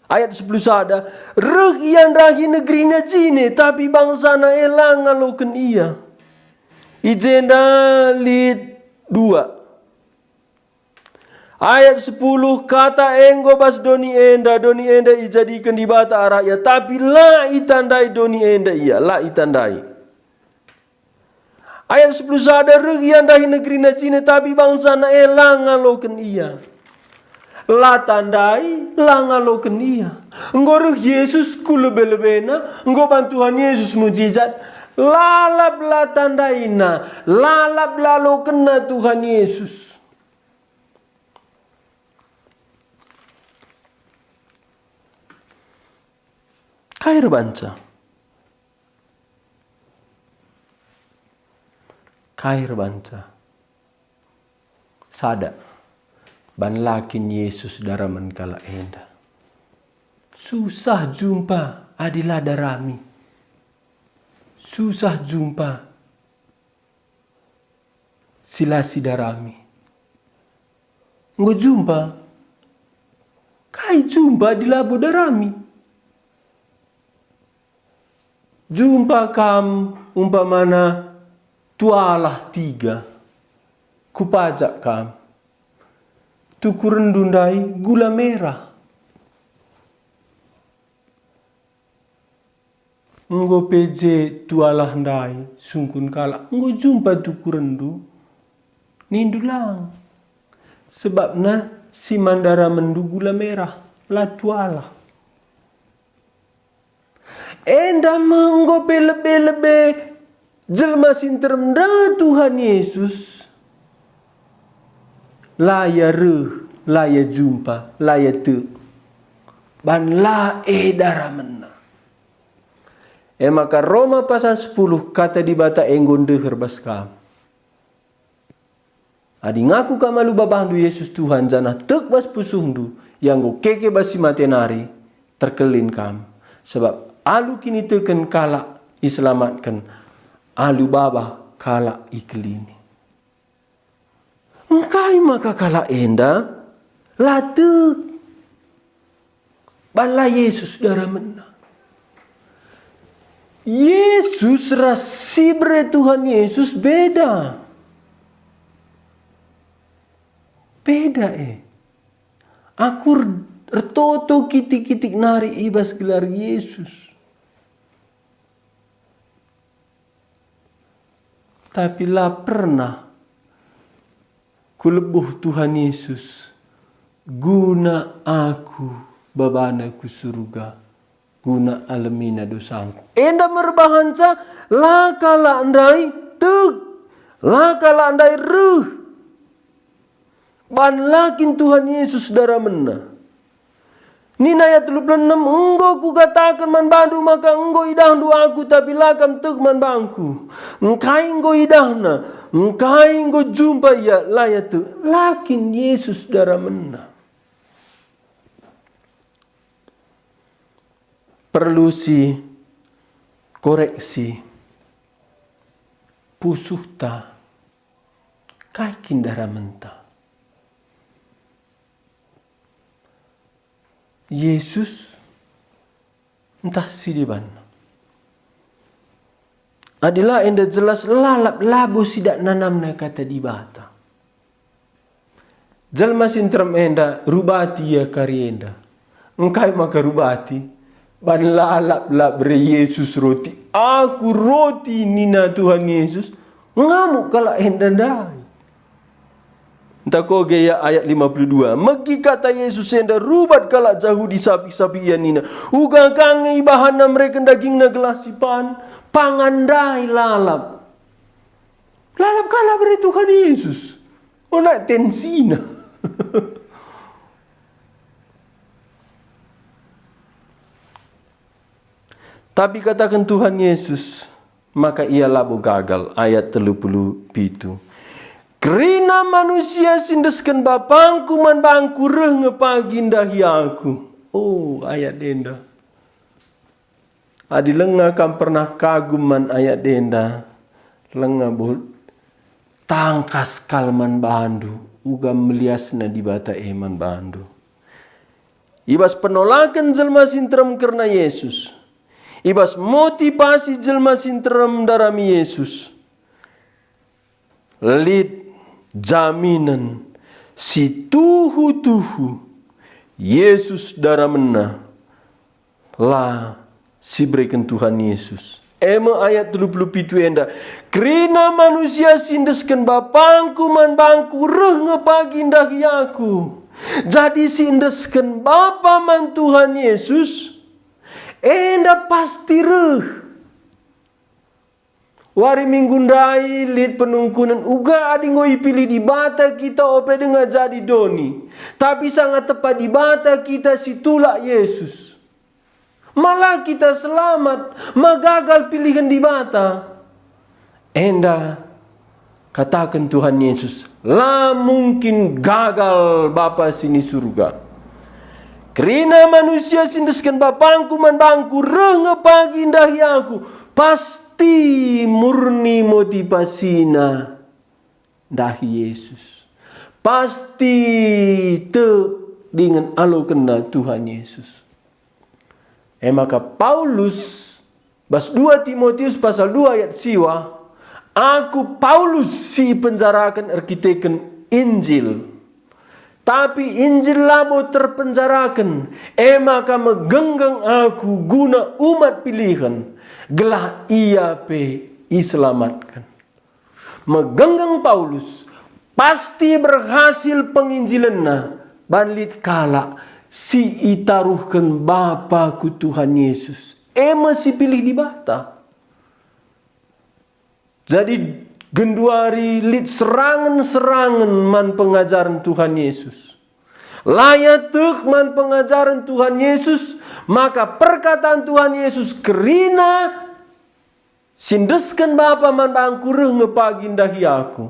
Ayat sepuluh sada, "Reh Ia ndahi negerina jine, tapi bangsaNa e la ngaloken Ia." I jenda lit dua. Ayat sepuluh, "Kata enggo bas doni enda, doni enda ijadiken Dibata arah Ia, tapi la itandai doni enda Ia, la itandai." Ayat sepuluh sada, "Reh Ia ndahi negerina jine, tapi bangsaNa e la ngaloken Ia." La tandai, la ngaloken ia. Enggo reh Yesus ku lebe-lebena, enggo ban Tuhan Yesus mujizat, lalap la tandaina, lalap la alokenna Tuhan Yesus. Kai erbanca? Kai erbanca? Sada, ban la kin Yesus daramen kalak enda. Susah jumpa adi la darami. Susah jumpa si la sidarami. Enggo jumpa? Kai jumpa adi labo darami? Jumpa kam umpamana tualah tiga, kupajak kam. Tukurenndu ndai gula merah. Enggo pe je tualah ndai sungkun kalak, enggo jumpa tukurenndu, nindu lang. Sebabna si man daramenndu gula merah, la tualah. Enda me enggo pe lebe-lebe jelma si nterem ndai Tuhan Yesus. La ia reh, la ia jumpa, la ia tek. Ban la e daramenna. E maka Roma pasal sepuluh, Kata Dibata enggo ndeher bas kam. Adi ngaku kam alu babahndu Yesus Tuhan janah tek bas pusuhndu, ia enggo keke bas si mate nari, terkelin kam. Sebab alu kiniteken kalak iselamatken, alu babah kalak ikelini. Engkai maka kalak enda la tek? Bala Yesus daramenna. Yesus ras si bere Tuhan Yesus beda. Beda e. Aku er-, ertoto kitik-kitik nari i bas gelar Yesus. Tapi la pernah kulebuh Tuhan Yesus guna aku babana ku surga, guna alemina dosangku. Enda me erbahanca la kalak ndai tek, la kalak ndai reh. Ban la kin Tuhan Yesus daramenna. Nina ayat telu puluh enem, "Enggo kukataken man bandu maka enggo idahndu aku, tapi la kam tek man bangku." Engkai enggo idahna, engkai enggo jumpa ia, la ia tek. La kin Yesus daramenna. Perlu si koreksi pusuhta. Kai kin daramenta? Yesus ntah si deban? Adi la enda jelas lalap labo sidak nanamna Kata Dibata. Jelma si nterem enda rubati ia kari enda. Engkai maka rubati? Ban lalap la bere Yesus roti. "Aku roti," nina Tuhan Yesus. Ngamuk kalak enda ndai. Ntah koge ia ayat lima puluh dua. Megi kata Yesus enda rubat kalak Jahudi sapih-sapih ia nina, "Uga ka nge ibahanna mereken dagingna gelah sipan?" Pangan ndai lalap. Lalap kalak bere Tuhan Yesus. Onak tensina. Tapi kataken Tuhan Yesus, maka ia labo gagal. Ayat telu puluh pitu. "Kerina manusia si endesken bapangku man bangku reh nge pagi ndahi aku." Oh, ayat enda. Adi langa kam pernah kagum man ayat enda, langa bo tangkas kal man bandu, uga meliasna Dibata e man bandu. I bas penolaken jelma si nterem kerna Yesus, i bas motivasi jelma si nterem ndarami Yesus, lit jaminen si tuhu-tuhu Yesus daramenna la si bereken Tuhan Yesus. E me ayat telu puluh pitu enda, "Kerina manusia si endesken bapangku man bangku reh nge pagi ndahi aku." Jadi si endesken Bapa man Tuhan Yesus, enda pasti reh. Wari Minggu ndai lit penungkunen uga adi enggo ipilih Dibata kita ope denga jadi doni, tapi sanga tepa Dibata kita si tulak Yesus. Ma la kita selamat, ma gagal pilihen Dibata. Enda kataken Tuhan Yesus, "La mungkin gagal Bapa si ni Surga. Kerina manusia si endesken Bapangku man bangku reh nge pagi ndahi Aku, pasti murni motivasina ndahi Yesus. Pasti tek dingen alokenna Tuhan Yesus." E maka Paulus bas dua Timotius pasal dua ayat siwa, "Aku Paulus si ipenjaraken erkiteken Injil. Tapi Injil labo terpenjaraken, e maka megenggeng aku guna umat pilihen, gelah ia pe iselamatken." Megenggeng Paulus, pasti berhasil penginjilenna, ban lit kalak si itaruhken Bapa ku Tuhan Yesus, e me si pilih Dibata. Jadi, genduari lit serangen-serangen man pengajaren Tuhan Yesus. La ia tek man pengajaren Tuhan Yesus, maka perkataan Tuhan Yesus kerina si endesken Bapa man bangku reh nge pagi ndahi Aku.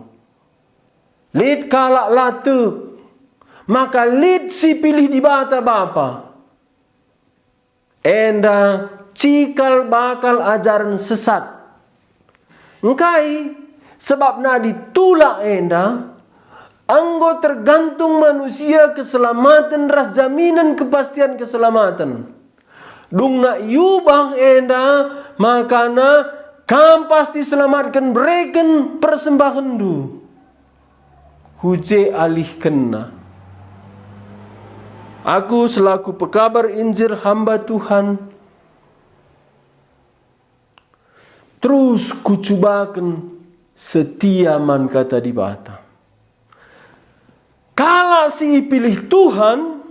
Lit kalak la tek, maka lit si pilih Dibata Bapa. Enda cikal bakal ajaren sesat. Engkai? Sebab nadi tulak enda enggo tergantung manusia keselamaten ras jaminen kepastian keselamaten. Dungna iubah enda, makana kam pasti selamatken bereken persembahenndu. Ku je alihkenna. Aku selaku pekabar Injil hamba Tuhan, terus kucubaken setia man Kata Dibata. Kalak si ipilih Tuhan,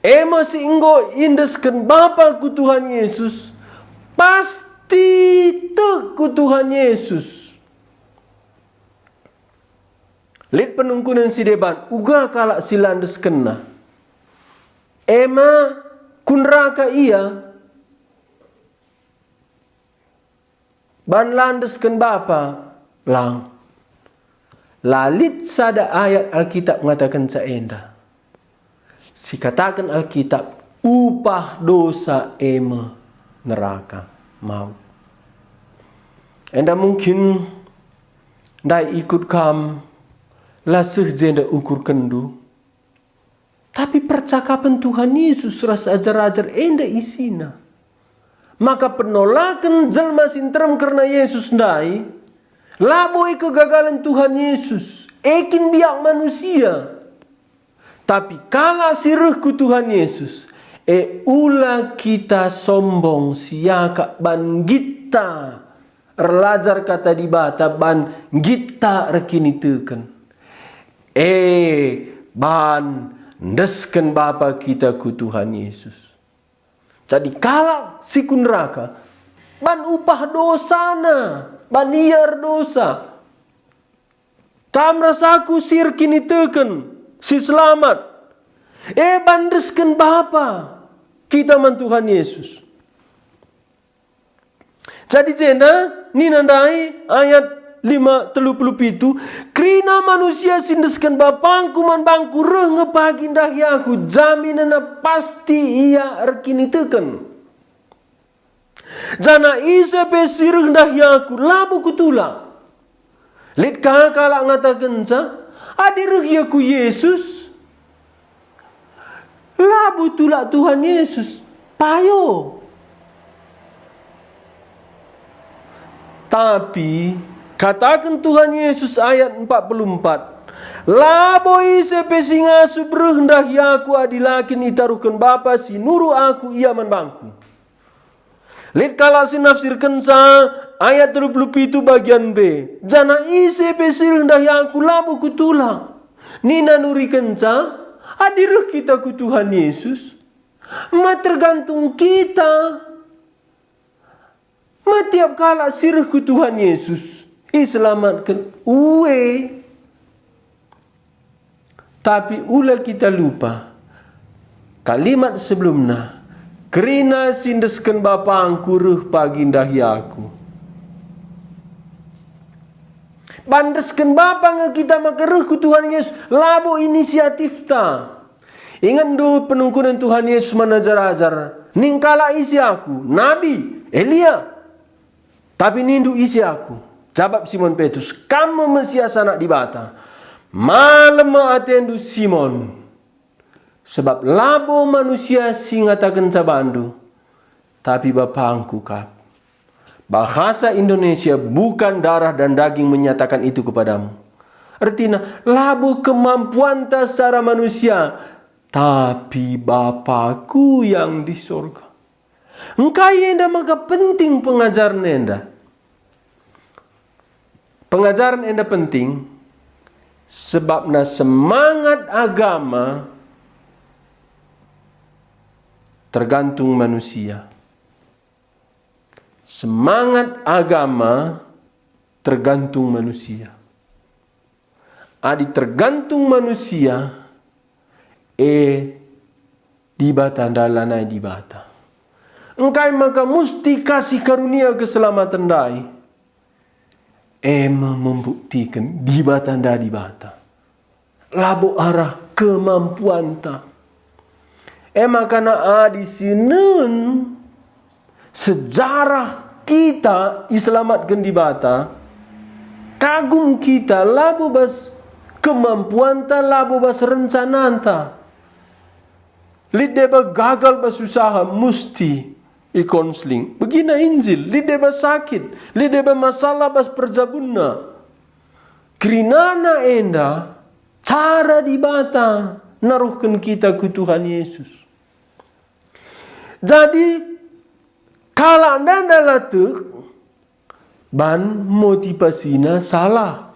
e me si enggo iendesken Bapa ku Tuhan Yesus, pasti tek ku Tuhan Yesus. Lit penungkunen si deban, uga kalak si la endeskenna. E me ku neraka ia, ban la endesken Bapa, lang. La lit sada ayat Alkitab ngatakenca enda. Sikataken Alkitab, upah dosa e me neraka, maut. Enda mungkin ndai ikut kam, la seh jenda ukurkenndu. Tapi percakapen Tuhan Yesus ras ajar-ajar enda isina. Maka penolaken jelma si nterem kerna Yesus ndai, labo e kegagalen Tuhan Yesus, e kin biak manusia. Tapi kalak si reh ku Tuhan Yesus, e ula kita sombong siakap ban nggit ta erlajar Kata Dibata ban nggit ta erkiniteken. E, ban endesken Bapa kita ku Tuhan Yesus. Jadi kalak si ku neraka, ban upah dosana, ban ia erdosa. Kam ras aku si erkiniteken, si selamat, e ban endesken Bapa kita man Tuhan Yesus. Jadi jenda nina ndai ayat lima, telu puluh pitu, "Kerina manusia si endesken Bapangku man bangku reh nge pagi ndahi aku, jaminenna pasti ia erkiniteken. Janah ise pe si reh ndahi aku, labo kutulak." Lit ka kalak ngatakenca, "Adi reh ia ku Yesus, labo tulak Tuhan Yesus, payo." Tapi kataken Tuhan Yesus ayat empat puluh empat, "Labo ise pe si ngasup reh ndahi aku adi la kin itaruhken Bapa si nuruh aku ia man bangku." Lit kalak si nafsirkenca ayat telu puluh pitu bagian B, "Janah ise pe si reh ndahi aku labo kutulak." Nina nurikenca, Adi reh kita ku Tuhan Yesus, ma tergantung kita. Ma tiap kalak si reh ku Tuhan Yesus iselamatken. Ue. Tapi ula kita lupa kalimat sebelumna, "Kerina si endesken Bapangku reh pagi ndahi Aku." Ban endesken Bapa nge kita maka reh ku Tuhan Yesus, labo inisiatifta. Ingetndu penungkunen Tuhan Yesus man ajar-ajar, "Ning kalak ise Aku? Nabi, Elia. Tapi nindu ise Aku?" Jabap Simon Petrus, "Kam me Mesias, Anak Dibata." "Malem me atendu, Simon, sebab labo manusia si ngatakenca bandu, tapi Bapangku kap." Bahasa Indonesia, "Bukan darah dan daging menyatakan itu kepadamu." Ertina, labo kemampuanta secara manusia, tapi Bapaku yang di sorga. Engkai enda maka penting pengajaren enda? Pengajaren enda penting sebabna semangat agama tergantung manusia. Semangat agama tergantung manusia. Adi tergantung manusia, e, Dibata ndai lanai Dibata. Engkai maka musti kasih karunia keselamaten ndai? E me membuktiken Dibata ndai Dibata. Labo arah kemampuanta. E maka adi sinen sejarah kita iselamatken Dibata, kagum kita labo bas kemampuanta, labo bas rencananta. Lit deba gagal bas usaha, musti ikonsling. Begina Injil, lit deba sakit, lit deba masalah bas perjabunna. Kerinana enda cara Dibata naruhken kita ku Tuhan Yesus. Jadi, kalak ndai la tek, ban motivasina salah.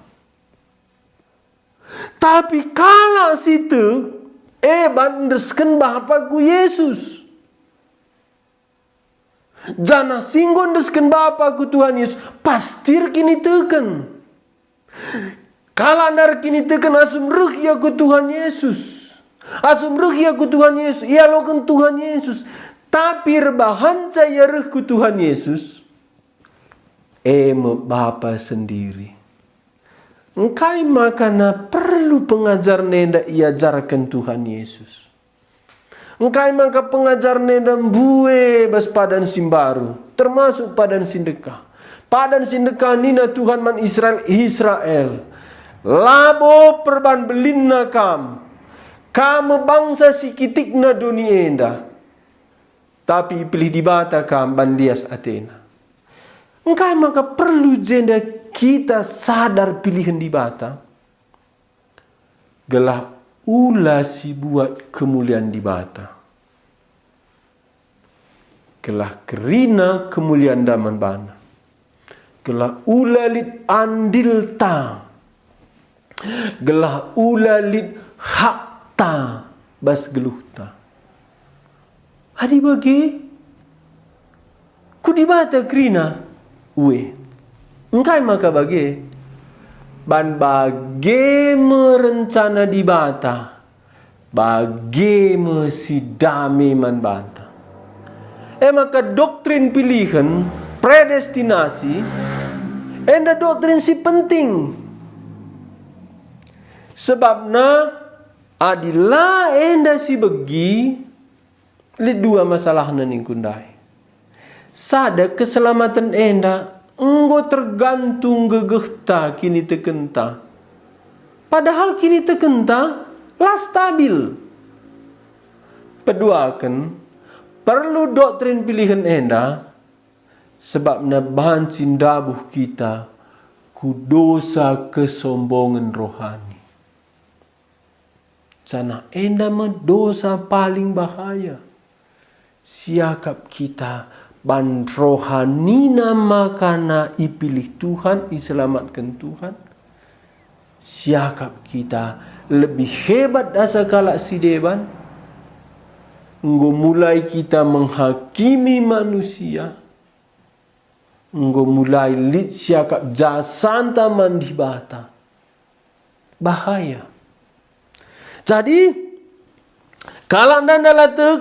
Tapi kalak si tek, e ban endesken bapa ku Yesus. Janah si enggo endesken bapa ku Tuhan Yesus, pasti erkiniteken. Kalak ndai erkiniteken asum reh ia ku Tuhan Yesus. Asum reh ia ku Tuhan Yesus, ialoken Tuhan Yesus. Tapi erbahanca ia reh ku Tuhan Yesus, e me bapa sendiri. Engkai maka perlu pengajaren enda iajarken Tuhan Yesus? Engkai maka pengajaren enda mbue bas padan si mbaru, termasuk padan si ndekah? Padan si ndekah nina Tuhan man Israel, "Israel, labo perban belinna kam. Kam me bangsa si kitikna doni enda, tapi ipilih Dibata kam ban lias ateNa." Engkai maka perlu jenda kita sadar pilihen Dibata? Gelah ula sibuat kemulian Dibata, gelah kerina kemulian enda man baNa, gelah ula lit andilta, gelah ula lit hakta bas geluhta. Adi bage, ku Dibata kerina? Ue. Engkai maka bage? Ban bage me rencana Dibata, bage me si dame man banta. E maka doktrin pilihen, predestinasi, enda doktrin si penting. Sebabna, adi la enda sibegi, lit dua masalahna ningku ndai. Sada, keselamaten enda enggo tergantung gegehta kinitekenta. Padahal kinitekenta la stabil. Peduaken, perlu doktrin pilihen enda, sebabna banci ndabuh kita ku dosa kesombongen rohani. Janah enda me dosa paling bahaya. Siakap kita ban rohanina makana ipilih Tuhan, iselamatken Tuhan. Siakap kita Lebih hebat asa kalak si deban, enggo mulai kita menghakimi manusia, enggo mulai lit siakap jasanta man Dibata. Bahaya. Jadi, kalak ndai la tek,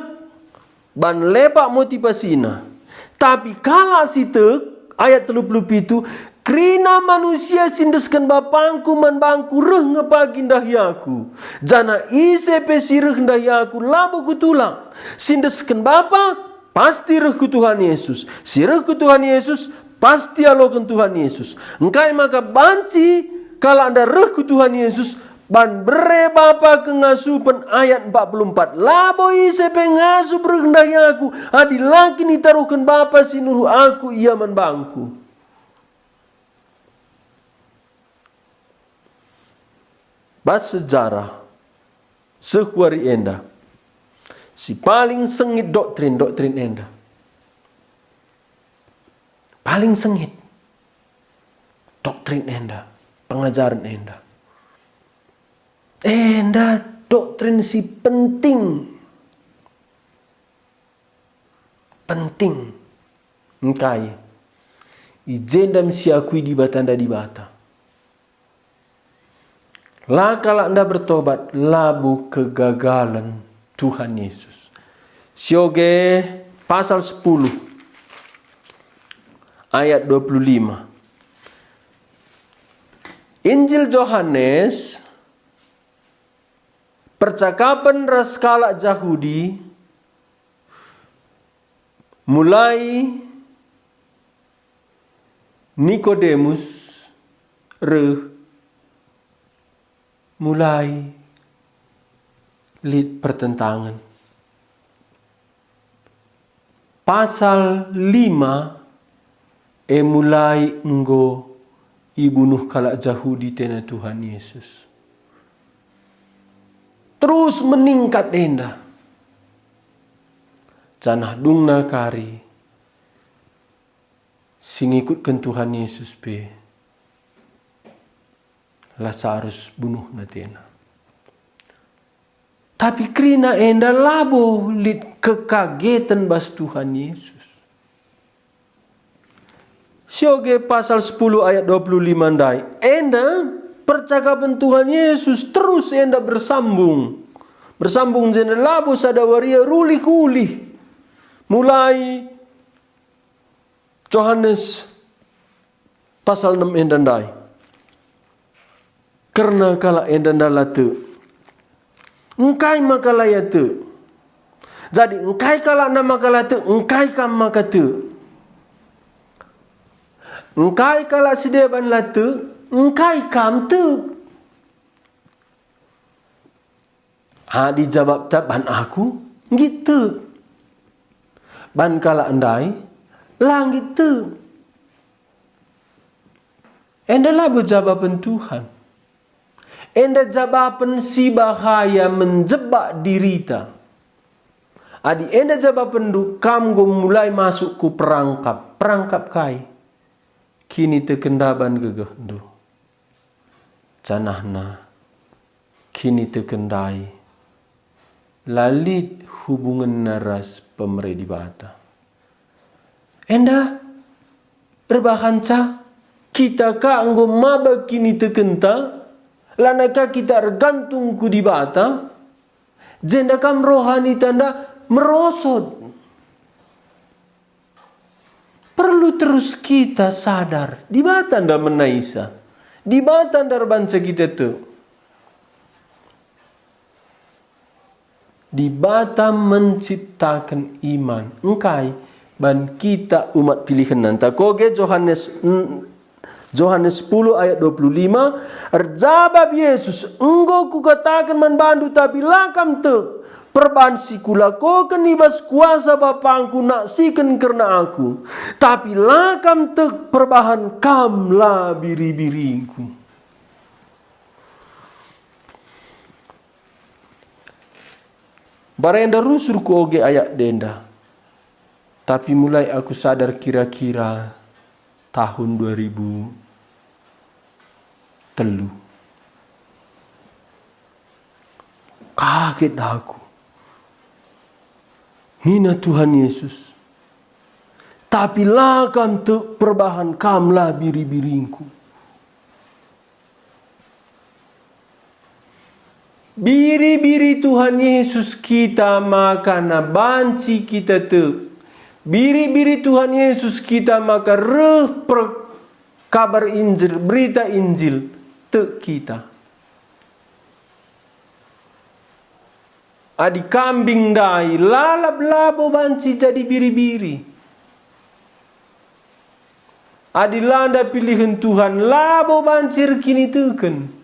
ban lepak motivasina. Tapi kalak si tek, ayat telu puluh pitu, kerina manusia si endesken bapangku man bangku reh nge pagi ndahi aku. Janah ise pe si reh ndahi aku labo kutulak. Si endesken bapa, pasti reh ku Tuhan Yesus. Si reh ku Tuhan Yesus, pasti ialoken Tuhan Yesus. Engkai maka banci kalak ndai reh ku Tuhan Yesus, ban bere Bapa kengasupen, ayat empat puluh empat. Labo ise pe ngasup reh ndahi aku, adi la kin itaruhken Bapa si nuruh aku ia man bangku. Bas sejarah seh wari enda, si paling sengit doktrin-doktrin enda. Paling sengit doktrin enda, pengajaren enda. Enda doktrin si penting. Penting. Engkai? I jenda me siakui Dibata ndai Dibata. La kalak ndai bertobat, labo kegagalen Tuhan Yesus. Sioge pasal sepuluh ayat dua puluh lima. Injil Johanes, percakapen ras kalak Jahudi, mulai Nikodemus reh, mulai lit pertentangen. Pasal lima, e mulai enggo ibunuh kalak Jahudi tena Tuhan Yesus. Terus meningkat enda. Janah dungna kari si ngikutken Tuhan Yesus pe la arus bunuhna tena. Tapi kerina enda labo lit kekageten bas Tuhan Yesus. Sioge pasal sepuluh ayat dua puluh lima ndai. Enda percakapen Tuhan Yesus terus enda bersambung. Bersambung jenda labo sada wari ia rulih-ulih. Mulai Johanes pasal enem enda ndai. Kerna kalak enda ndai la tek. Engkai maka la ia tek? Jadi, engkai kalak enda maka la tek, engkai kam maka tek? Engkai kalak si deban la tek, engkai kam tek? Adi jabapta ban aku, nggit tek. Ban kalak ndai, la nggit tek. Enda labo jabapen Tuhan. Enda jabapen si bahaya menjebak dirita. Adi enda jabapenndu, kam enggo mulai masuk ku perangkap. Perangkap kai? Kinitekenndu ban gegehndu. Janahna, kiniteken ndai la lit hubungenna ras pemere Dibata. Enda erbahanca kita ka enggo maba kinitekenta, lanai ka kita ergantung ku Dibata, jenda kam rohanita enda merosot. Perlu terus kita sadar, Dibata enda menaisa. Dibata enda erbanca kita tek. Dibata menciptaken iman. Engkai? Ban kita umat pilihenNa. Ntah koge Johanes, Johanes sepuluh ayat dua puluh lima, erjabap Yesus, "Enggo Kukataken man bandu, tapi la kam tek. Perbahan si Kulakoken i bas kuasa BapangKu naksiken kerna Aku. Tapi la kam tek perbahan kam la biri-biriNdu." Barenda rusur ku oge ayat enda. Tapi mulai aku sadar kira-kira tahun dua ribu telu. "Kaget aku," nina Tuhan Yesus, "tapi la kam tek perbahan kamlah biri-biringku. Biri-biri Tuhan Yesus kita maka na banci kita tek. Biri-biri Tuhan Yesus kita maka reh per-, kabar Injil, berita Injil, tek kita." Adi kambing ndai lalap labo banci jadi biri-biri. Adi landa pilihen Tuhan labo banci erkiniteken.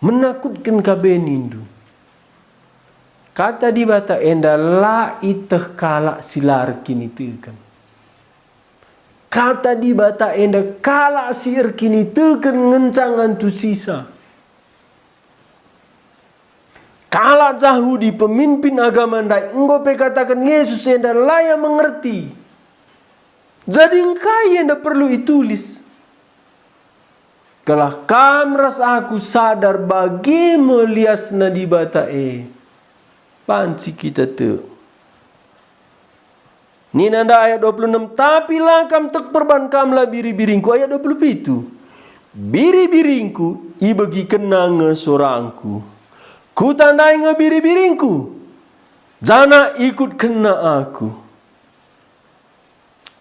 Menakutken ka be nindu. Kata Dibata enda la iteh kalak si la erkiniteken. Kata Dibata enda kalak si erkiniteken ngenca ngantusisa. Kalak Jahudi, pemimpin agama ndai enggo pe kataken Yesus enda la ia mengerti. Jadi engkai enda perlu itulis? Gelah kam ras aku sadar bage me liasna Dibata e. Banci kita tek. Nina enda ayat dua puluh enam, "Tapi la kam tek perban kamlah biri-biringku." Ayat dua puluh pitu, "Biri-biringku ibegikenna nge sorangku. Kutandai nge biri-biringku, janah ikutkenna aku."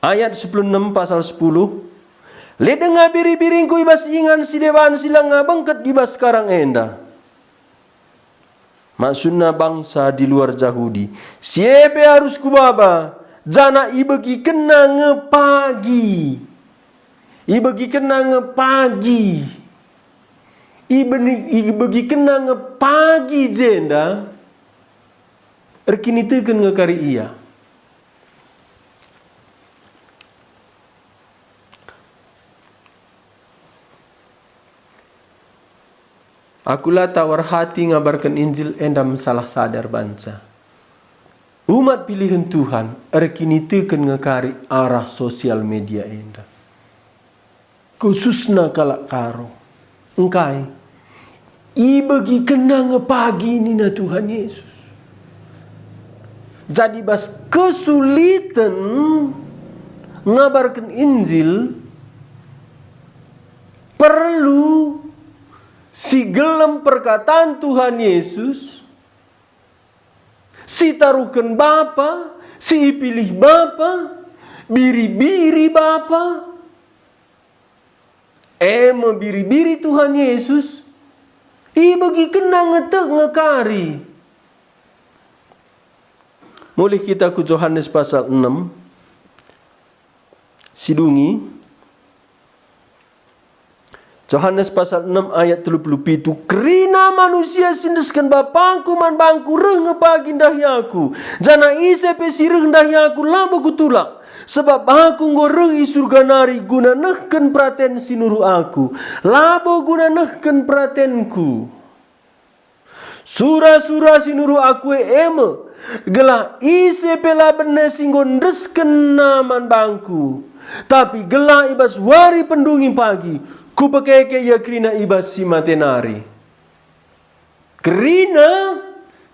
Ayat sepuluh enam pasal sepuluh, "Lit denga biri-biringku i bas ingan si deban si langa bengket i bas karang enda." Maksudna bangsa di luar Jahudi. "Si e pe arus kubaba, janah ibegikenna nge pagi." Ibegikenna nge pagi. Ibeni-, ibegikenna nge pagi jenda erkiniteken nge kari ia. Aku la tawar hati ngabarken Injil enda mesalah sadar banca. Umat pilihen Tuhan erkiniteken nge kari arah sosial media enda. Khususna kalak Karo. Engkai? Ibegikenna nge pagi nina Tuhan Yesus. Jadi bas kesuliten ngabarken Injil, perlu si gelem perkataan Tuhan Yesus, si taruhken Bapa, si ipilih Bapa, biri-biri Bapa, e me biri-biri Tuhan Yesus, ibegikenna nge tek nge kari. Mulih kita ku Johanes pasal enam, si dungi. Johanes pasal enam ayat telu puluh pitu, "Kerina manusia si endesken Bapangku man bangku reh nge pagi ndahi aku, janah ise pe si reh ndahi aku labo kutulak, sebab aku enggo reh i Surga nari guna nehken peraten si nuruh aku, labo guna nehken peratenku." Sura-sura si nuruh aku e, e me, gelah ise pe la bene si enggo endeskenna man bangku, tapi gelah i bas wari pendungi pagi, kupekeke ia kerina i bas si mate nari. Kerina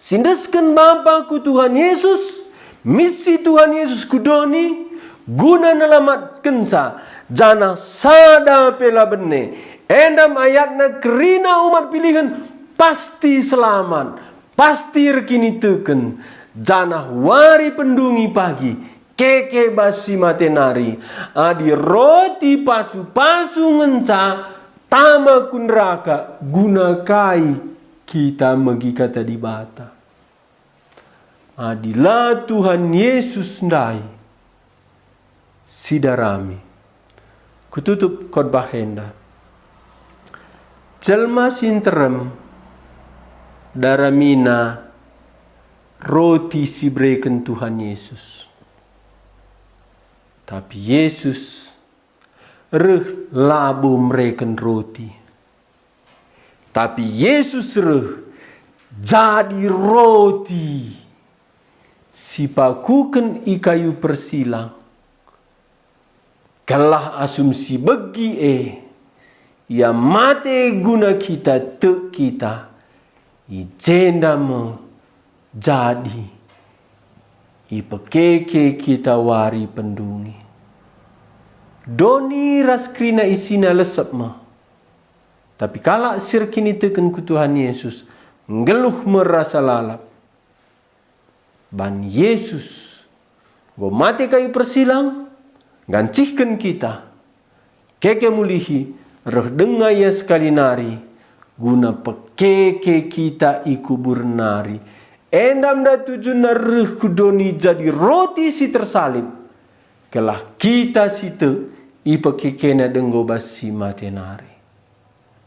si endesken Bapa ku Tuhan Yesus, misi Tuhan Yesus ku doni guna nelamatkenca, janah sada pe la bene. Enda me ayatna, kerina umat pilihen pasti selamat, pasti erkiniteken, janah wari pendungi pagi, keke bas si mate nari, adi roti pasu-pasu ngenca tama ku neraka, guna kai kita megi Kata Dibata? Adi la Tuhan Yesus ndai si darami. Kututup khotbah enda. Jelma si nterem daramina roti si ibereken Tuhan Yesus. Tapi Yesus reh labo mereken roti. Tapi Yesus reh jadi roti si ipakuken i kayu persilang, gelah asum si begi e, ia mate guna kita, tek kita, I jenda me jadi ipekeke kita wari pendungi. Doni ras kerina isina lesep me. Tapi kalak si erkiniteken ku Tuhan Yesus nggeluh me rasa lalap. Ban Yesus enggo mate kayu persilang, nggancihken kita. Keke mulihi, reh denga Ia sekali nari, guna pekeke kita i kubur nari. Enda me tujunna reh ku doni jadi roti si tersalib, gelah kita si tek ipekekena denggo bas si mate nari.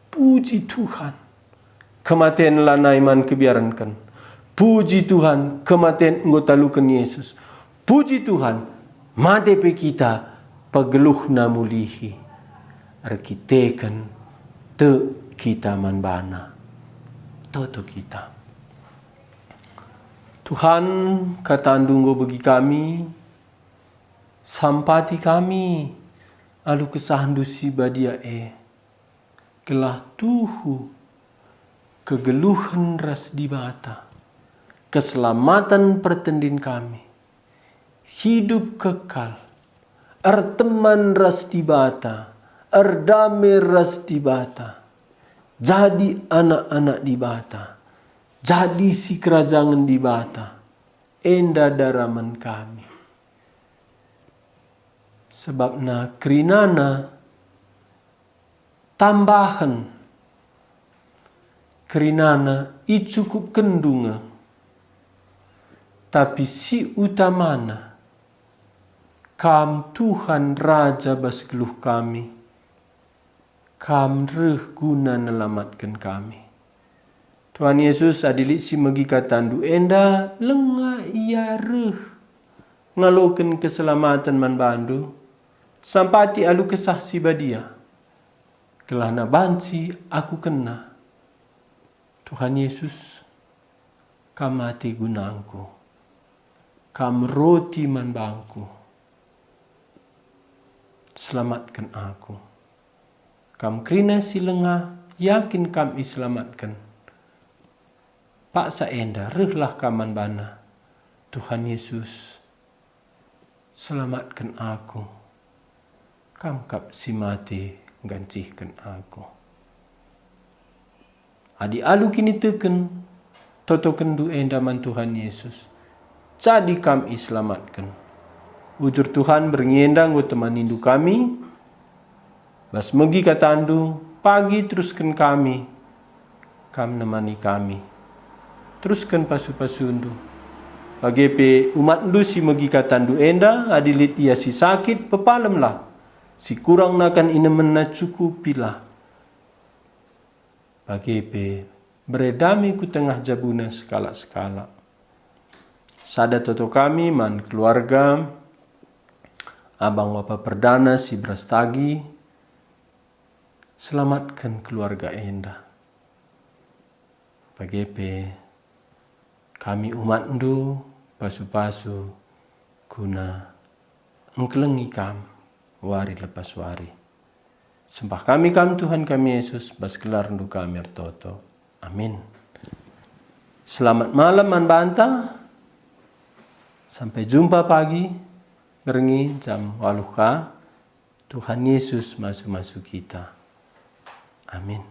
Puji Tuhan, kematen lanai man kebiarenken. Puji Tuhan, kematen enggo taluken Yesus. Puji Tuhan, mate pe kita, pegeluhna mulihi. Erkiteken tek kita man baNa. Toto kita. Tuhan, kataNdu enggo begi kami, sampati kami alu kesahNdu si badia e. Gelah tuhu kegeluhen ras Dibata, keselamaten pertendin kami, hidup kekal, erteman ras Dibata, erdame ras Dibata, jadi anak-anak Dibata, jadi sikerajangen Dibata, enda daramen kami. Sebabna kerinana tambahen, kerinana icukupkenndu nge. Tapi si utamana, Kam Tuhan Raja bas geluh kami, Kam reh guna nelamatken kami. Tuhan Yesus, adi lit si megi katandu enda, langa ia reh ngaloken keselamaten man bandu, sampati alu Kesah Si Badia, gelahna banci aku kena. Tuhan Yesus, Kam mate gunangku, Kam roti man bangku, selamatken aku. Kam kerina si lengah, yakin Kam iselamatken. Paksa enda rehlah kam man bana, Tuhan Yesus, selamatken aku. Kam kap si mate nggancihken aku. Adi alu kiniteken, totokenndu enda man Tuhan Yesus, jadi kam iselamatken. Bujur Tuhan, berngi enda enggo temanindu kami, bas megi katandu, pagi terusken kami, kam nemani kami. Terusken pasu-pasundu. Bage pe umatndu si megi katandu enda, adi lit ia si sakit, pepalemlah. Si kurang nakan inemenna cukupilah. Bage pe bere dame ku tengah jabuna sekalak-sekalak. Sada toto kami man keluarga Abang Wapa Perdana si Brastagi, selamatken keluarga enda. Bage pe kami umatndu pasu-pasu guna engkelengi kam wari lepas wari. Sembah kami kam Tuhan kami Yesus, bas gelarndu kami ertoto. Amin. Selamat malam man banta. Sampai jumpa pagi, berngi jam waluh ka. Tuhan Yesus masu-masu kita. Amin.